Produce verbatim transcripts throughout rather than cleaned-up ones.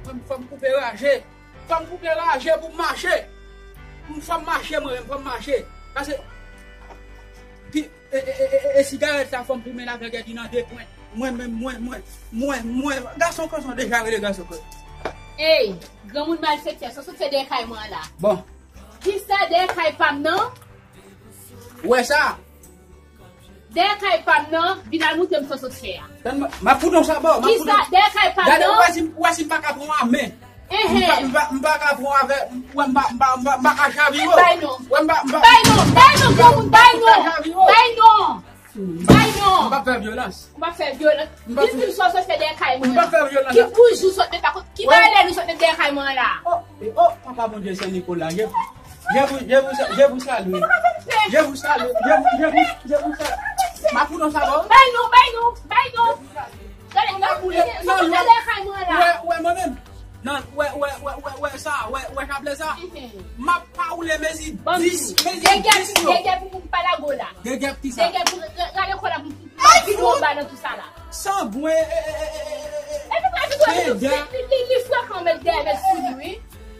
Fò m, fò m koupe raje. Fò m koupe raje pou m mache. Fò m mache mwen menm, fò m mache. Paske pi, e, e, e, e, e sigarèt sa fò m foumen l avèk èdi nan de pwen. Mwen menm, mwen, mwen, mwen, mwen. Gason Kòson deja rele Gason Kòson. Ey, granmoun malfektè, sa sot fè dèyè kay mwen an la. Bon. Kisa dèyè kay pa m nan? Ou wè sa? Dèyè kay pa m nan, vin al montre m sa w sot fè a. Tann, m ap fout yon sabò, m ap fout yon. Kisa dèyè kay pa m nan? Gade, ou wè si, ou wè si m pa ka pran w a men. M pa, m pa, m pa ka pran w avè, ou wè m pa, m pa, m pa, m pa ka chavire w. Bay non. Ou wè m pa, m pa, bay non, bay non, granmoun, bay non. Bay non. Bay non. M p ap fè vyolans. Ou p ap fè vyolans. Vin di m sa w sot fè dèyè kay mwen an. M p ap fè vyolans. Ki boujou sot met pa kot, ki valè nou sot met dèyè kay mwen an la? Oh, e, oh, papa Bondye Sen Nikola, je, je vous, je vous, je vous salue. Je vous salue, je vous, je vous, je vous salue. M ap fout yon sabò. Bay non, bay non, bay non. Gade, gade, gade dèyè kay mwen an la. Ou wè, ou wè mwen menm. Nan, wè, wè, wè, wè, wè sa, wè, wè chaplè sa. M ap pa woule mezi dis, mezi dis yo. Gen gè pou moun pa lago la. Gen gè pou kisa? Gen gè pou, gade kò la pou, pou, pou anba nan tout sa la. Sangwen, e, e, e, e, e, e, e, e, e, e, li, li, li, li frekan met dèyè met sou li, wi.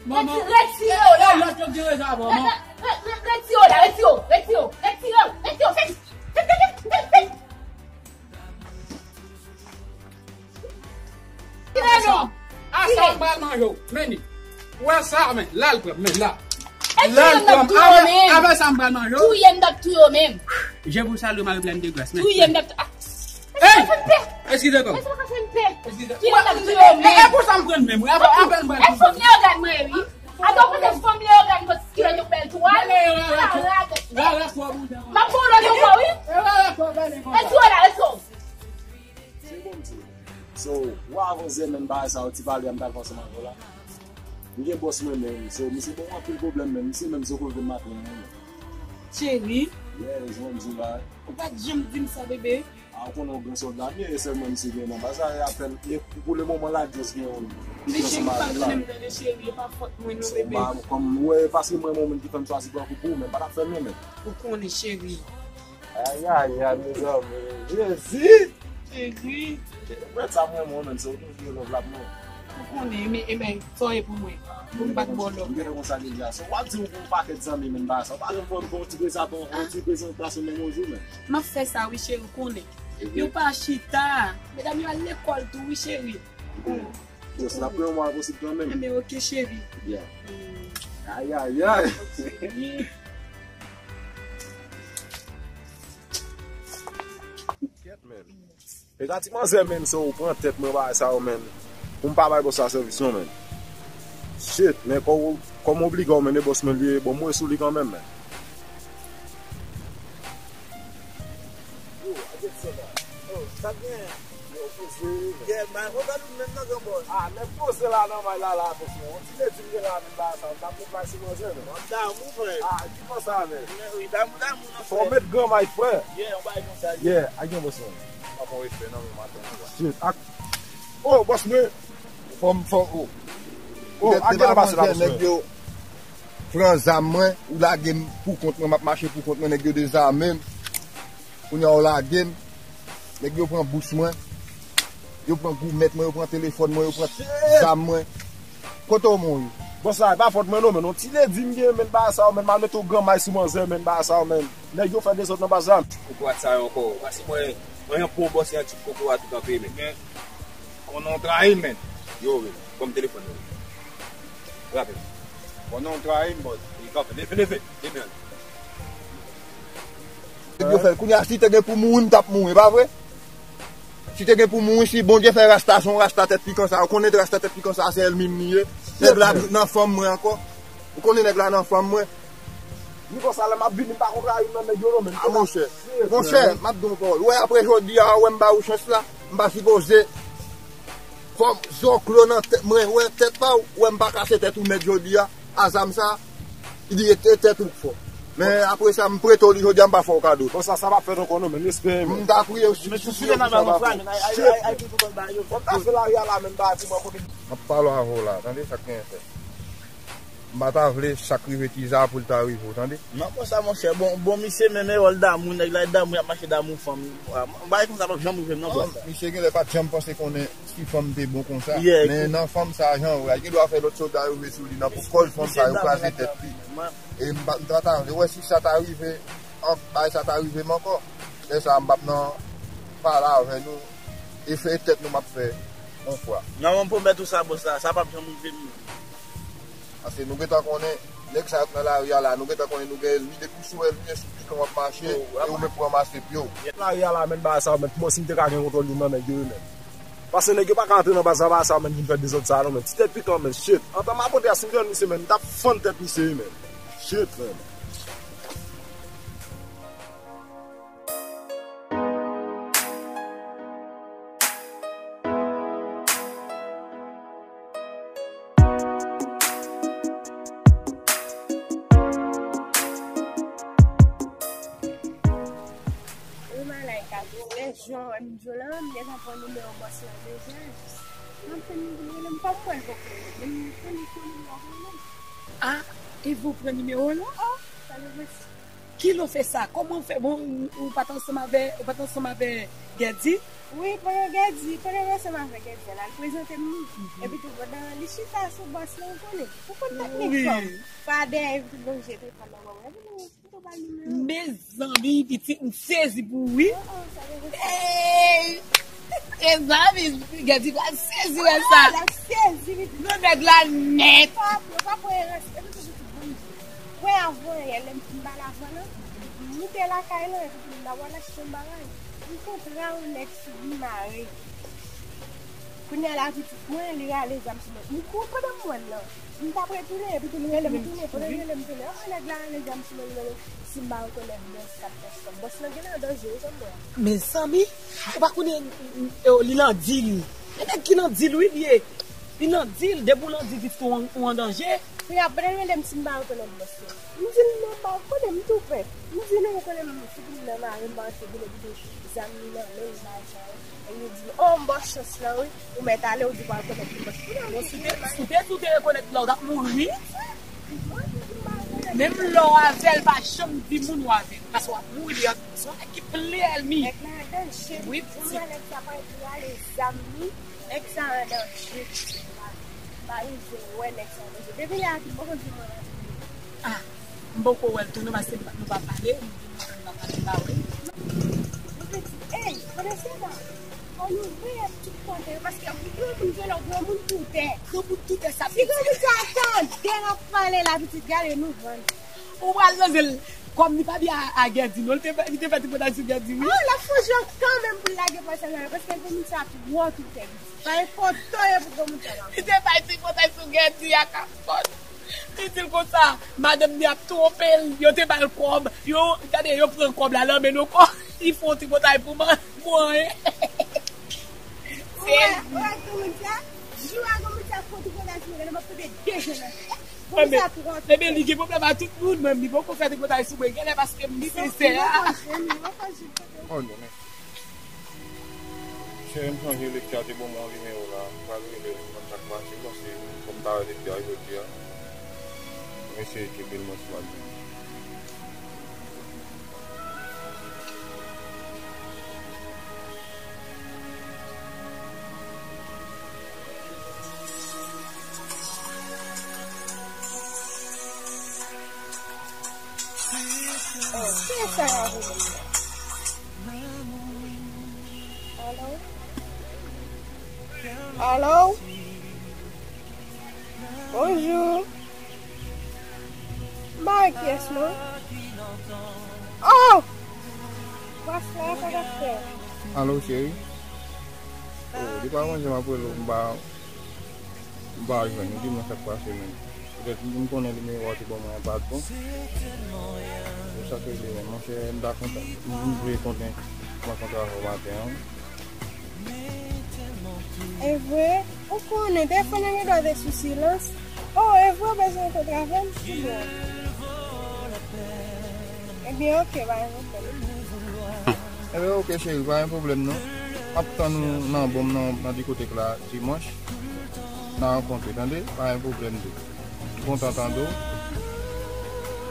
Manman. Retire w la. E, lòt yo ki reza, manman. Re-, re-, re-, retire w la, retire w, retire w, retire w, retire w, fè, fè, fè. Asa, asa m pral manje w. Men li. Ou wè sa, men, la l pran m, men la. La l pran m. Avè, avè sa m pral manje w. Touye m, t ap touye w menm. Je vous salue, Marie pleine de grâce. Touye m, t ap tou-, ah. Hey! Eskize ankò. Eskize. Touye m, t ap touye w menm. E, e pou sa m pran menm, wi. Avè, avè m pral. E fanm Leyogàn mwen ye, wi. Atò, kote fanm Leyogàn kot kilòt yo bèl twal. M ap ba w lòt ankò, wi. Retire w la, retire w. Se bon, m di. So, w avanse, men bagay sa yo, ti pale a m t al fè ansanm avè w la. M gen bòs mwen, men, so, misye ban m anpil pwoblèm, men, misye menm, so, ko leve maten an, men. Cheri. Yeah, se bon, m di w la. Ou pa t janm di m sa, bebe. A, ou konnen w gran sòlda m ye, e sèlman misye gen nan baz la, e apèn, e pou, pou le moman la, just gen yon. Men cheri, pa tounen m tande cheri, e pa fòt mwen non, bebe. Kòm, wè, paske mwen, mwen menm ki fè m chwazi pran kou pou ou, men pa t ap fè m yon men. Ou konnen, cheri. Ayayay, mezanmi. Jezi! Jezi! Mwen sa mwen, mwen menm, se ou toujou gen love la pou mwen. Ou konnen, men, e ben, sa w ye pou mwen. Pou m pa t ba w love. M gentan konn sa deja. So, w ap di w pou yon pakèt zanmi, men ba sa. W pa janm fè m fè yon ti prezantasyon, yon ti prezantasyon menm yon jou, men. M ap fè sa, wi, cheri, ou konnen. Yo pa chita. Medam yo al lekòl tou, wi, cheri. Yes, n ap pran yon mwa posib kanmenm. Enben, oke, cheri. Byen. Ayayay. Kèt, men. E ka ti manzè, men, se ou pran tèt mwen bagay sa yo, men. Pou m pa bay bòs la sèvis, non, men. Shit, men kòm, kòm obliga w, men, e bòs mwen li ye, bon, mwen sou li kanmenm, men. Yo, a Jackson la. Yo, sa k gen? Yo, poze. Gèl, bay, mwen gade ou menm nan gran bòs. Ah, nèg poze la nan may la, la, attention. Ti ledi m gen la, vin la, sa, m t ap met may sou manzè, men. Mwen damou, frè. Ah, ki konsa, men? Men, wi, damou, damou, nan, frè. Fò w met gran may, frè. Yeah, yon bagay konsa, yeah. Yeah, a gen bòs, men. Pa pran respè, non, men, m ap tann ou, bwa. Shit, ak, oh, bòs, men. Fò m, fò, oh. Oh, a gen nan pase la, bòs, men. Nèg yo pran zam mwen, ou lage m pou kont mwen, m ap mache pou kont mwen, nèg yo dezame m. Kounye a w lage m, nèg yo pran bous mwen, yo pran goumèt mwen, yo pran telefòn mwen, yo pran zam mwen. Kote w men w ye? Bòs la, e pa fòt mwen non, men yon ti ledi m gen, men bagay sa yo, men m al mete yon gran may sou manzè, men bagay sa yo, men nèg yo fè dezòd nan baz la. Kokorat sa yo ankò, pase mwen, mwen yon bon bòs, yon ti kokorat ou kanpe, men. Men, konnen w trayi m, men. Yo, men, ban m telefòn nan. Rapid. Konnen w trayi m, bòs. Li kanpe, leve, leve, leve. Nèg yo fè l. Kounye a, si te gen pou mouri, m t ap mouri, pa vre? Si te gen pou mouri, si Bondye fè rasta, se yon rasta tèt pikan sa. Ou konnen rasta tèt pikan sa, se ènmi m li ye. Nèg la nan fanm mwen ankò. Ou konnen nèg la nan fanm mwen. Ni konsa, lè m ap vini, m pa konn rayi m nan nèg yo non, men. A, monchè. Monchè, m ap di w yon pawòl. Ou wè, apre jodi a, ou wè m ba ou chans la, m pa sipoze fè m zòklò nan tèt mwen, wè tèt pa w, ou wè m pa kase tèt ou nèt jodi a, a zam sa, li rete tèt ou k fò. Men apre sa, m prete w li jodi a, m pa fè w kado. Bon, sa, sa p ap fèt ankò non, men m espere, men. M ta priye w si, si, si, si, sa pa fèt. Shit. Bon, m ta fè lari a la, men m pa pou mwen kote. M ap pale avè w la, tande sa k genyen fè. M pa ta vle sa k rive Tiza pou l ta rive w, tande? Non, konsa, monchè, bon, bon, misye menm e wòl damou, nèg la e damou, y ap mache damou fanm. M pa konsa, p ap janm rive m, non, bòs la. Misye genlè pa t janm panse konnen ti fanm te bon konsa. Yeah, men nan fanm sa, jan w wè, gen dwa fè lòt sòlda yo rive sou li nan pou kòz fanm sa yo kraze tèt li. E m pa, m ta ta vle, wè, si sa ta rive, an, bagay sa ta rive m ankò. Lè sa, m p ap nan pale avè nou, e fè tèt nou m ap fè yon fwa. Non, mwen pwomèt ou sa, bòs la, sa p ap janm rive m, non. Paske nou gentan konnen, nèg sa yo k nan lari a la, nou gentan konnen nou gen lide kou sou wè, lide sou pikan w ap mache, e ou menm pou ranmase pye w. Lari a la, men bagay sa yo, men pou mwen, si m te ka gen kontwòl youn nan nèg yo, men. Paske nèg yo pa ka antre nan baz la, bagay sa yo, men vin fè dezòd sa yo, men. Ti tèt pikan, men, shit. Antan m ap antre a, si m jwenn misye, men, m t ap fann tèt misye, men. Shit, men. Wi, Malaika, wi, lè jan wè m di w lan, m deja pran nimewo bòs lan deja. M ap tann li vin rele m, kòm mwen poko rele m, men m tann li pran nimewo bòs lan. Ah, e vou pran nimewo l? Oh, oh, sa le vre. Ki lè w fè sa? Kòman w fè? Bon, ou, ou pa t ansanm avè, ou pa t ansanm avè Gèdi? Wi, pandan Gèdi, pandan m ansanm avè Gèdi a, l al prezante m li. Epi tou, pandan li chita sou bòs lan, ou konnen, ou konn tèt nèg fanm. Pa dèyè, epi tou, l lonje telefòn nan men mwen. Epi tou, ou ba l nimewo. Mezanmi, pitit, m sezi pou ou, wi. Oh, oh, sa gen. Ey! Mezanmi, Gèdi pral sezi wè sa. Oh, l ap sezi, pitit. Non, nèg la nèt. Pa, pa pran rès, epi tou, pitit, bon. Wè, avan yè, lè m fin ba l avan nan, m moute lakay lan, epi m t ap al achte yon bagay. M kontre yon nèg sou li mare. Kounye a la, pitit mwen, li rale zam sou mwen. M kouri pandan m wè l lan. M t ap retounen, epi tou li rele m tounen. Pandan li rele m tounen, oh, nèg la rale zam sou mwen, li rele si m pa rekonèt bòs k ap fè sòm. Bòs lan genlè an danje, wi, sa m wè. Mezanmi, ou pa konnen, eh, li nan dil. E nèg ki nan dil, wi, li ye. Li nan dil, depi w nan dil, pitit ou an, ou an danje. Kounye a, pandan l rele m si m pa rekonèt bòs lan. M di l non, m pa konnen, m tou pè. M di non, ou konnen m figi m nan mare, m pa antre vin epi tou zam li nan men l, bagay sa yo. E li di m, oh, m ba w chans lan, wi. Ou mèt ale, ou di w pa rekonèt li, bòs. Bon, si w te, si w te di w te rekonèt la, ou t ap mouri, wi. Menm lè w avè l, pa janm di moun ou avè l. Paske w ap mouri, li se yon nèg ki plen ènmi. Nèg la an danje. Wi, pitit. Nèg sa pa rale zam li. Nèg sa an danje. Pa rive wè nèg sa an danje. Depi lè a tou, m poko di mwen anyen. Ah, m poko wè l tou non, paske nou pa pale, m di nou konn pa pale, m pa wè l. Mwen te di, ey, pandan se tan, ann ouvri tout pòt yo, paske granmoun vyolan, granmoun toutè. Granmoun toutè sa, pitit. Si granmoun sa tande n ap pale la, pitit, gade nou vann. Ou pral ranze l. Kòm li pa byen a, a Gèdi, non, li te fè, li te fè tripotay sou Gèdi, wi. Oh, l ap fè jan kanmenm pou l lage pòsèl nan men, paske granmoun sa twò toutè, pitit. Pa gen foto yo pou granmoun sa la. Li te bay tripotay sou Gèdi a kapòt. Li di l konsa, madanm li ap twonpe l, yo te ba l kòb, yo, gade, yo pran kòb la, l anmennen yon kòb, li fè yon tripotay pou man-, pou anyen. Ou wè, ou wè granmoun sa, jou a granmoun sa fè yon tripotay sou mwen, gade, m ap tonbe de je nan tèt. Ebyen, ebyen, li gen pwoblèm ak tout moun, menm li poko fè tripotay sou mwen, genlè paske m li sensè a. Oh, non, men. Cheri, m sonje lekti a te ban mwen yon nimewo la, m pral rele l, m konn sa k pase, paske kòm m pa wè l depi a jodi a, m eseye tcheke l, mwen si m ap vini. Oh, kiyès sa y ap rele m nan? Alo? Alo? Bonjou. M pa wè kiyès non. Oh! Bòs la, sa k ap fèt? Alo, cheri? Oh, depi avan jan m ap rele w, m pa, m pa jwenn ou. Di m non sa k pase menm. M konnen nimewo a w te ban mwen an pa t bon. Se sa k rele, monchè, m ta kontan. M vle konnen kòman kontre avè w maten an. E vre, ou konnen, telefòn nan gen dwa te sou silans. Oh, e vre, w bezwen kontre avè m? Ki bò? Ebyen, oke, pa gen pwoblèm. Ebyen, oke, cheri, pa gen pwoblèm, non. M ap tann ou nan bon m nan, nan dikotèk la dimanch. N a rankontre, tande? Pa gen pwoblèm, tou. Kontan tande w.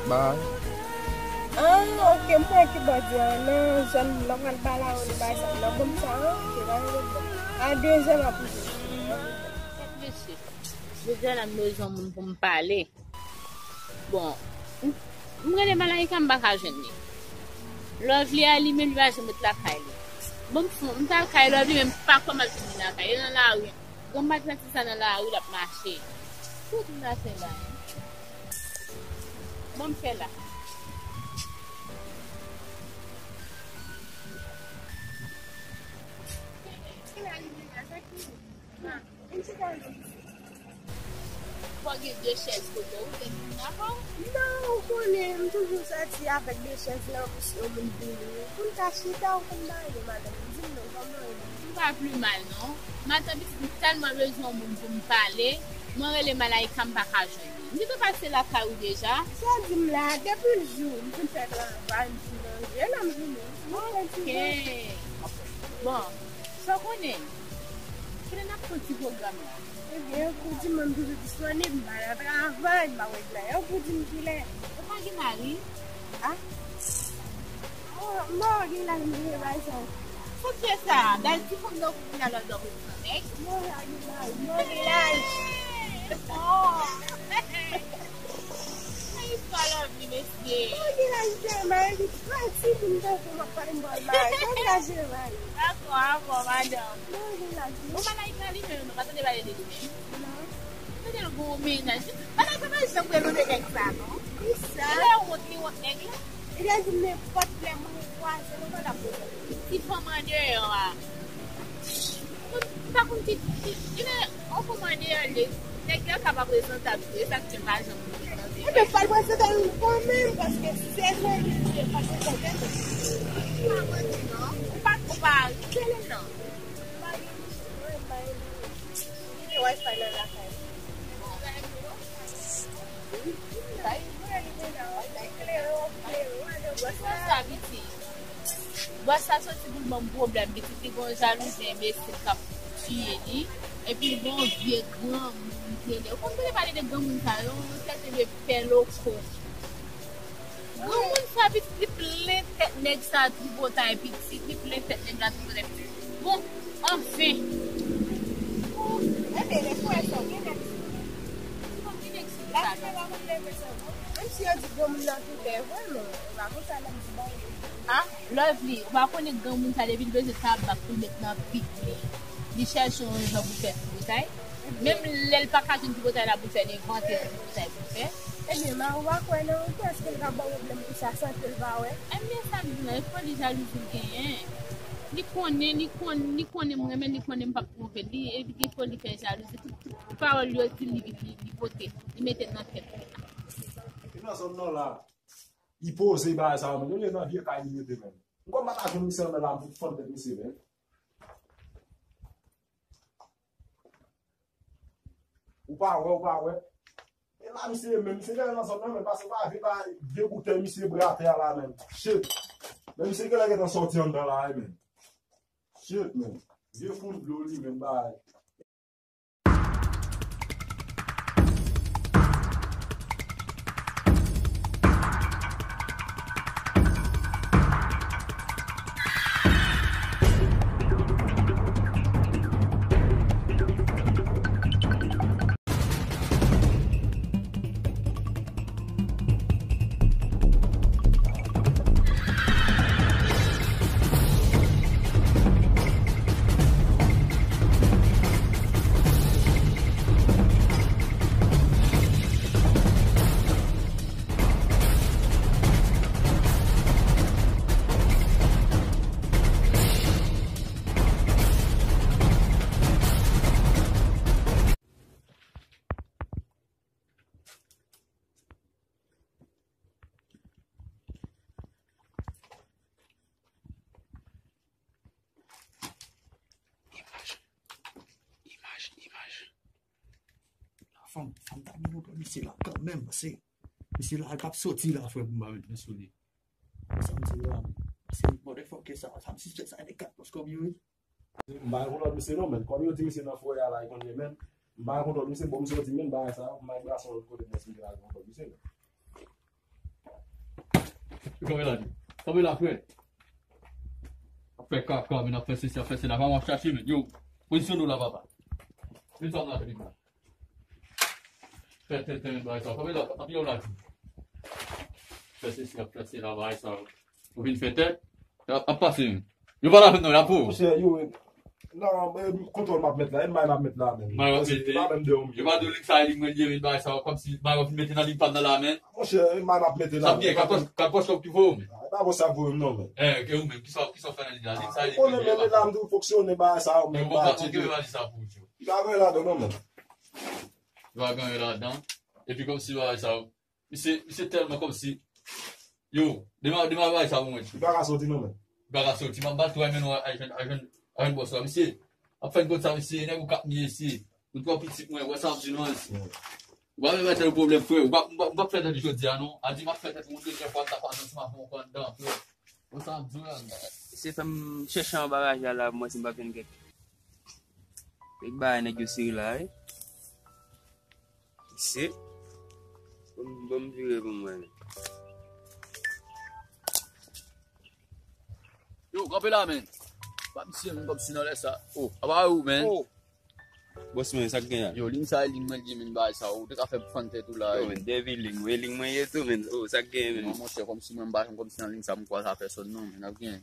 Bay. Ah, oke, m kwè ki bò di an, nan zòn nan pral pale a ou, li bay sa, nan bon sa, ah, oke, pa gen pwoblèm. A dezè m ap rive. Mesye, jodi a la m bezwen moun pou m pale. Bon, m, m rele Malaika, m pa ka jwenn li. Lovely a, li menm, li pa janm ret lakay li. Bon, m, m t al kay Lovely, men m pa kwè m ap vin lakay. Li nan lari. Granm Adventist la nan lari, l ap mache. Tout moun ap fè la. Bon, m fè la. Fò gen de chèz kote ou te vin avè w? Non, ou konnen, m toujou sòti avèk de chèz lan pou si yon moun vini. Pou l ka chita, ou konn bagay yo, madanm. Di m non, kòman ou ye? M pa pi mal, non. Maten pitit, m tèlman bezwen yon moun pou m pale. Mwen rele Malaika, m pa ka jwenn li. M gentan pase lakay ou deja. Sa di m la, depi l jou, m fin fè travay, m fin manje, e la m vini. Mwen fè ti manje. Bon, sa w konnen? Kote n ap fè ti pwogram la? Ebyen, yon kou di m, m toujou disponib, m pa nan travay, m pa wè klè. Yon kou di m kilè. Ou pa gen mari? Ah? Oh, m pa gen laj m pou bay sa. Fouke sa, bèl ti fanm nan kounye a lòt bò pou pran nèg. M pa gen laj, m pa gen laj. Oh. Ay, istwa lòt li, mesye. M pa gen laj de mari, pa ti moun tankou m ap pale m pral mari. M pa gen laj de mari. Dakò, dakò, madanm. M pa gen laj, non. Bon, Malaika li menm, nou pa tande pale de li menm. Non. Tande l gon mennaj. Malaika pa janm rele w de nèg sa, non. Ki sa? Li wont, li wont nèg la. Li ka di m nenpòt lè moun kwaze, nou pa la pou. Ti fanm andeyò a. M pa konn ki, ki, ki lè yon fanm andeyò li, nèg la ka pa prezantab tou, e sa k fè m pa janm prezante. Ebyen, fò l prezante l kanmenm, paske se jan li ye, fò l prezante l. M pa konn non, m pa, m pa, rele m non. M pa gen, mwen, m pa gen. Gen Wi-Fi nan lakay. Bon, bagay yo. Wi, wi, wi, wi, wi, wi, wi, klere, klere, wi, wi, wi. Bò sa, pitit. Bò sa soti pou l ban m pwoblèm, pitit. Li gon jalouzi enbesil k ap tiye li. Epi l gon vye granmoun ki rele. Ou konn tande pale de granmoun sa yo, yon sèten de pè loko. Granmoun sa pitit, li plen tèt nèg sa tripotay pitit, li plen tèt nèg la tripotay pitit. Bon, anfen. Ebyen, lè frè sa, gen nèg sou li. Bon, gen nèg sou li. Lavi pa konn leve sa, non. Menm si yo di granmoun nan tou bèl, vre, men, e pa konsa nèg di bagay yo. Ah, Lovely, ou pa konnen granmoun sa, depi l bezwen tabak pou l met nan pik li, li chèche yon jan pou fè tripotay. Menm lè l pa ka jwenn tripotay la pou l fè, li envante yon tripotay pou l fè. Ebyen, mari w pa kwè nan ou tou, èske l ka ba w pwoblèm pou sa san ke l pa wè? Ebyen, sa m di la, e foli jalouzi l genyen. Li konnen, li konn, li konnen m renmen l, li konnen m p ap twonpe l, li, epi gen foli fè jalouzi. Tout, tout pawòl yo di l, li, li, li pote, li mete l nan tèt li. E nan zòn nan la, li poze bagay sa yo, men li nan vye kay li rete menm. M kwè m pa ta jwenn misye anndan la, m fout fann tèt misye, men. Ou pa wè, ou pa wè. E la, misye ye menm, misye genlè nan zòn nan, men pase pa vye, pa vye boutèy, misye bra atè a la, menm. Shit. Men misye genlè gentan sòti anndan la, wi, menm. Shit, menm. Vye fon dlo li, menm, bay. Fanm, fanm ta gen yon pran misye la kanmenm, paske misye la, li p ap soti la, frè, pou m pa met men sou li. Sa m di la, se motherfucker sa, sa m sispèk sa, e kat pòch kòb yo, wi. M pa gen kontwòl misye non, men. Kòm yo di misye nan forè a la, li konn ye, men. M pa gen kontwòl misye, bon, misye di, men, bagay sa, m al brase yon lòt kote, men, si m te la gen kontwòl misye, men. Kanpe la, di. Kanpe la, frè. Ap fè kaka, men, ap fè sesi, ap fè sela. Pa w ap chache, men. Yo, pozisyone w la, papa. Vin sa m la, vin la. Fè tenten, men, bagay sa. Kanpe la, kanpe yo la, di. Fè sesi, ap fè sela, bagay sa. Ou vin fè tèt. Ap, ap pase, men. Yo pa la fè non, y ap pou. Monchè, yo, non, e, kontwòl m ap met la, e may m ap met la, men. May w ap mete. Pa menm de yon. Yo pa di w lig sa e lig mwen li ye, men bagay sa, kòmsi may w ap mete nan lig pa m nan la, men. Monchè, e may m ap mete la. Sa byen, kat pòch, kat pòch kòb ki voye w, men. E pa bon sa voye m non, men. E, ke ou menm, kisa, kisa w fè nan lig la? Lig sa e lig mwen li ye, men la m di w fonksyone bagay sa, men. Yo pa di sa pou ou, tyo. Li pa gen ladan non, men. Li pa gen ladan. Epi kòmsi bagay sa, Misye, misye tèlman kòmsi. Yo, deman, deman bagay sa pou mwen. Li pa ka soti non, men. Li pa ka soti. M ap bat twò men nou a jwenn, a jwenn, a jwenn bòs la. Misye, ap fè n konn sa, misye, nèg ou k ap miye, misye. Ou twò piti pou mwen, wè sa m di non, misye. Ou pa menm mete nou pwoblèm, frè. Ou pa, ou pa, ou pa fè tèt jodi a, non. A di m ap fè tèt yon dezyèm fwa, m ta pa santi m ap pran w anndan, frè. Wè sa m di w la, misye. Se fè m chèche anba raje a la, mwen, si m pa jwenn kèk, kèk bagay nèg yo sere la, wi. Se. Bon, bon, m vire pou mwen. Yo, kanpe la, men. Pa misye, men, kòmsi nan lè sa. Oh, apa ou, men? Oh. Bòs mwen, sa k gen la? Yo, ling sa, ling mwen, li, men, bagay sa. Ou te ka fè pou fann tèt ou la, yo, men, depi ling, wi, ling mwen ye tou, men. Oh, sa k gen, men? Non, monchè, kòmsi mwen, m pa janm kòmsi nan ling sa, m kwaze a pèsòn, non, men, n ap gen.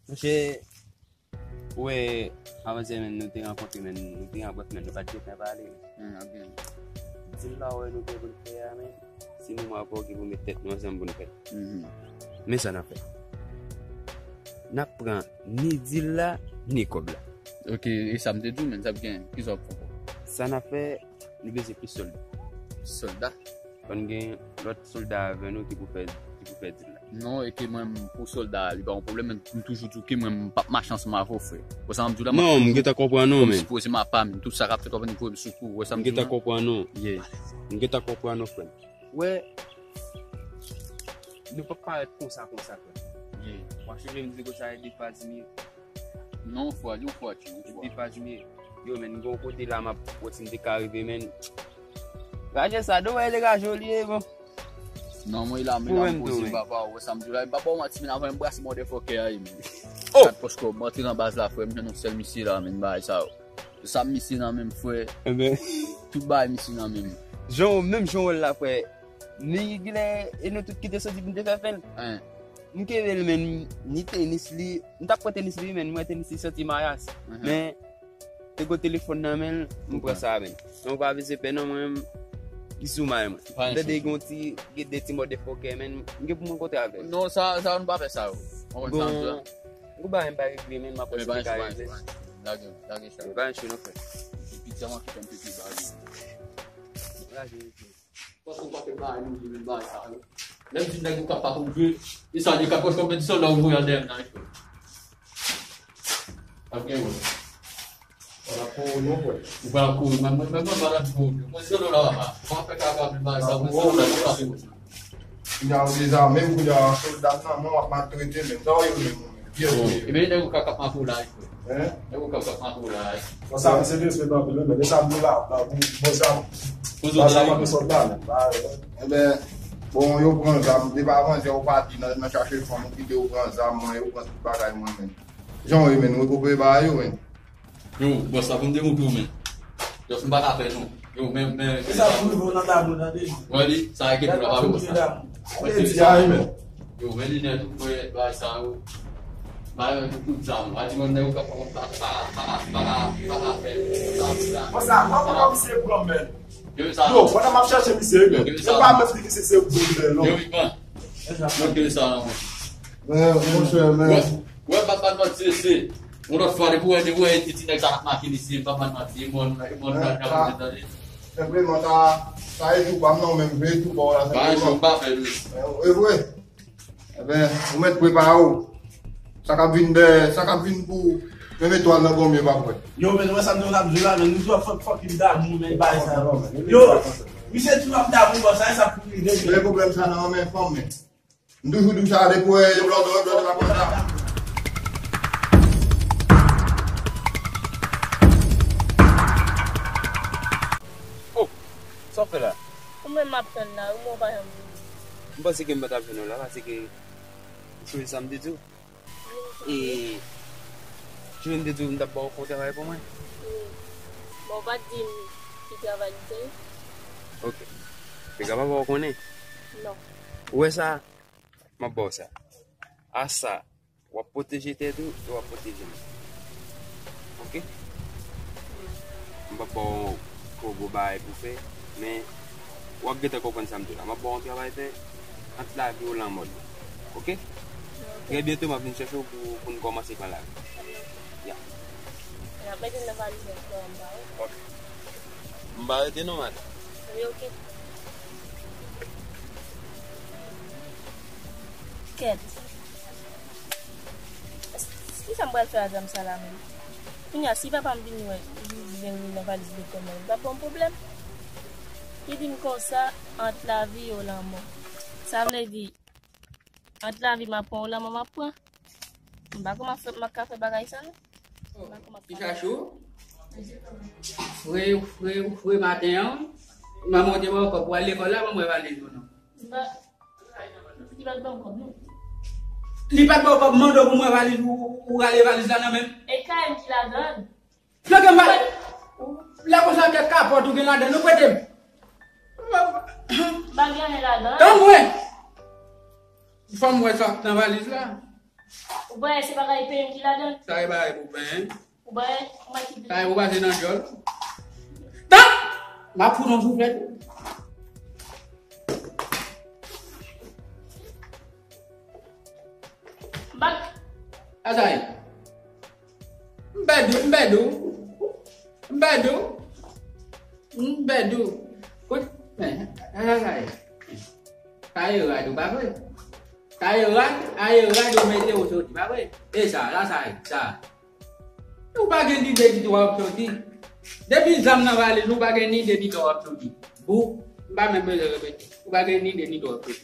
Monchè, Ou wè, avantyè, men, nou te rankontre, men, nou te an brèf, men, nou pa t gentan pale, men. Hmm, ok. Dil la, wè, nou te vin fè a, men, se mwen avè w ki pou met tèt nou ansanm pou n fè l. Mhm. Men sa n ap fè. N ap pran ni dil la, ni kòb la. Ok, e sa m te di w, men, sa ap gen, kisa w ap fè? Sa n ap fè, nou bezwen plis sòlda. Sòlda? Fò n gen lòt sòlda avè nou ki pou fè, ki pou fè dil la. Non, e ke mwen, pou sòlda a, li pa yon pwoblèm, men m toujou di w ke mwen, m p ap mache ansanm avè w, frè. Wè sa m di w la, m ap... Non, m gentan konprann ou, men. Sipoze m apa, men tout sa k ap fèt, w ap vin kouri m sou kou, wè sa m di w la? M gentan konprann ou. Yeah. M gentan konprann ou, frè m. Wè, nou p ap parèt konsa, konsa, frè m. Yeah. W ap chanje m di konsa, e de fwa di m ye. Non, fwa, yon fwa, tchou, yon fwa. Epi pa di m, yo, men, gen yon kote la, m ap wè si m te ka rive, men. Raje sa, do wè, e raje w li ye, bon. Non, mwen la, men la, m poze, papa, wè sa m di w la, m pa ba w manti, men, avan m brase motherfucker a, men. Oh! Kat pòch kòb, m antre nan baz la, frè, m jwenn yon sèl misye la, men, bagay sa, yo. Sa misye nan menm, frè. Enben. Tout bagay misye nan menm. Jan w, menm jan w wè l la, frè. Ni gilè, e nou tout ki te soti pou n te fè fè l. Hein. M kenbe l, men, ni tenis li, m t ap pran tenis li, men, m wè tenis li santi mayas. Mhm. Men, te gen telefòn nan men l, m pran sa, men. Men ou pa bezwen pè non, mwen, m, li sou may mwen. M tande gen yon ti, gen de ti motherfucker, men, m gen pou m rankontre avè l. Non, sa, sa, nou pa fè sa, yo. Bon, m konn sa, m di la. Bon bagay m pa regle, men, m ap wè si m ka regle. Lage, lage, chè. Pa ancho non, frè. Piti a, m ap kite m piti bagay. Lage, lage. Paske w pa fè bagay nou di men bagay sa yo. Lè m di nèg ou k ap pa konn jwe, e sa, li ka pòs konpetityon la ou voye al dèyè m nan, wi, frè. Ap gen wè. Ou pa ap kouri non, frè. Ou pa ap kouri, men mwen, mwen, mwen pa ap kouri. Mwen se do la, papa. Ou pa fè kaka men bagay sa, mwen se do la, mwen pa kouri. Kounye a ou dezame m, kounye a sòlda nan men w ap maltrete menm. Sa w ye menm ou menm? Pyès ou ye? Ebyen, nèg ou ka k ap makoulay, frè. Hein? Nèg ou ka k ap makoulay. Bon, sa, misye derespekte anpil, wi, men, men sa m di la, la, bon, bon, sa, bon, sa manke sòt la, men. Enben, bon, yo pran zam, depi avan yè, ou pati nan, nan chache fanm, ou kite, ou pran zam, mwen, ou pran tout bagay mwen, men. Jan w ye, men, ou rekipere bagay yo, men. Yo, bòs la, pou m demoutre w, men. Jòs m pa ka fè non. Yo, men, men, men sa pou rive w nan tablo, tande. Wè li, sa e ke pou la pa wè sa. Mwen te di a, wi, men. Yo, men linèt ou, frè, bagay sa yo. Bagay yo tout zam. A di mwen nèg ou ka pa, pa, pa, pa, pa, pa, pa ka fè. Bon, sa, kòman misye pran, men? Yo, sa. Yo, pandan m ap chache misye, men. Yo, sa. Yo pa menm di ki se, se bon, men, non. Yo, wi, man. Yo, ke sa, non. Men, monchè, men. Wè, wè, pa, pa, pa, se, se. Yon lòt fwa, depi w wè, depi w wè, e ti nèg sa k ap make li, se pa mal manti, e mòn, e mòn, nan, nan, tande. Senpleman, sa, sa e tou pa m non, men m vle tou pa w la, senpleman. Ba, jòs m pa fè l, wi. E vre. Enben, ou mèt prepare w. Sa k ap vin dèyè, sa k ap vin pou, Menm etwal nan gonm yo pa kwè. Yo, men wè sa m t ap di la, men nou tou ap fòk fòk li damou, men bay sa. Yo, misye tou ap damou, bò, sa, e sa pou rive. Men pwoblèm sa nan men fanm, men. M toujou di w sa, depi w wè yon blòdò, blòdò la konsa. Oh, sa w fè la? Ou menm m ap tann la, ou menm w pa janm vini. M panse ke m pa t ap jwenn ou la, paske ou sonje sa m te di w. E Jovin te di w m t ap ba w fè yon travay pou mwen? Wi. Bon, ou pa t di m ki travay li te ye. Ok. Piga papa w konnen? Non. Ou wè sa? M ap ba w sa. A sa, w ap pwoteje tèt ou e w ap pwoteje m. Ok? M p ap ba w twò gwo bagay pou fè, men w ap gentan konprann sa m di w la. M ap ba w yon travay fè ant lavi ou lanmò. Ok? Trè byento, m ap vin chèche w pou, pou n kòmanse pran lavi. Ya. N ap mete nan valiz la, m ba ou. Ok. M pa rete non, madanm. Wi, ok. Kèt. Kisa m pral fè a zam sa la menm? Kounye a, si papa m vin wè, li vin nan valiz lekòl mwen, li p ap ban m pwoblèm. Li di m konsa, ant lavi ou lanmò. Sa vle di, ant lavi m ap pran ou lanmò m ap pran. M pa konn m ap fè, m ap ka fè bagay sa non. M pa konn m ap ka fè. Ti chachou, fre, fre, fre maten an, manman w te ba w kòb pou al lekòl la, manman w valiz ou non. M pa, li pa t ban m kòb non. Li pa t ba w kòb, mande w pou mwen valiz ou, ou rale valiz la nan men m. E kay m ki ladan l. Flanke m valiz. La konsa kèk kapòt ou gen ladan l, ou prete m. M pa gen anyen ladan l. Tann mwen. Fò m wè sa k nan valiz la. Ou pa wè se bagay penyen ki ladan l? Sa e bagay pou penyen. Ou pa wè kòman ki... Sa e pou pase nan djòl. Tan! M ap fout yon souflèt. M pa... Sa sa ye? M pèdi w, m pèdi w. M pèdi w. M pèdi w. Kout, men, sa sa ye? Sa ye rad ou, pa vre? Sa e rad, sa e rad yo mete ou soti, pa vre? E sa, la sa e, sa. Ou pa gen nide ki twa w ap soti. Depi zam nan valiz ou, ou pa gen nide ki twa w ap soti. Bou, m pa menm bezwen repete. Ou pa gen nide ki twa w ap soti.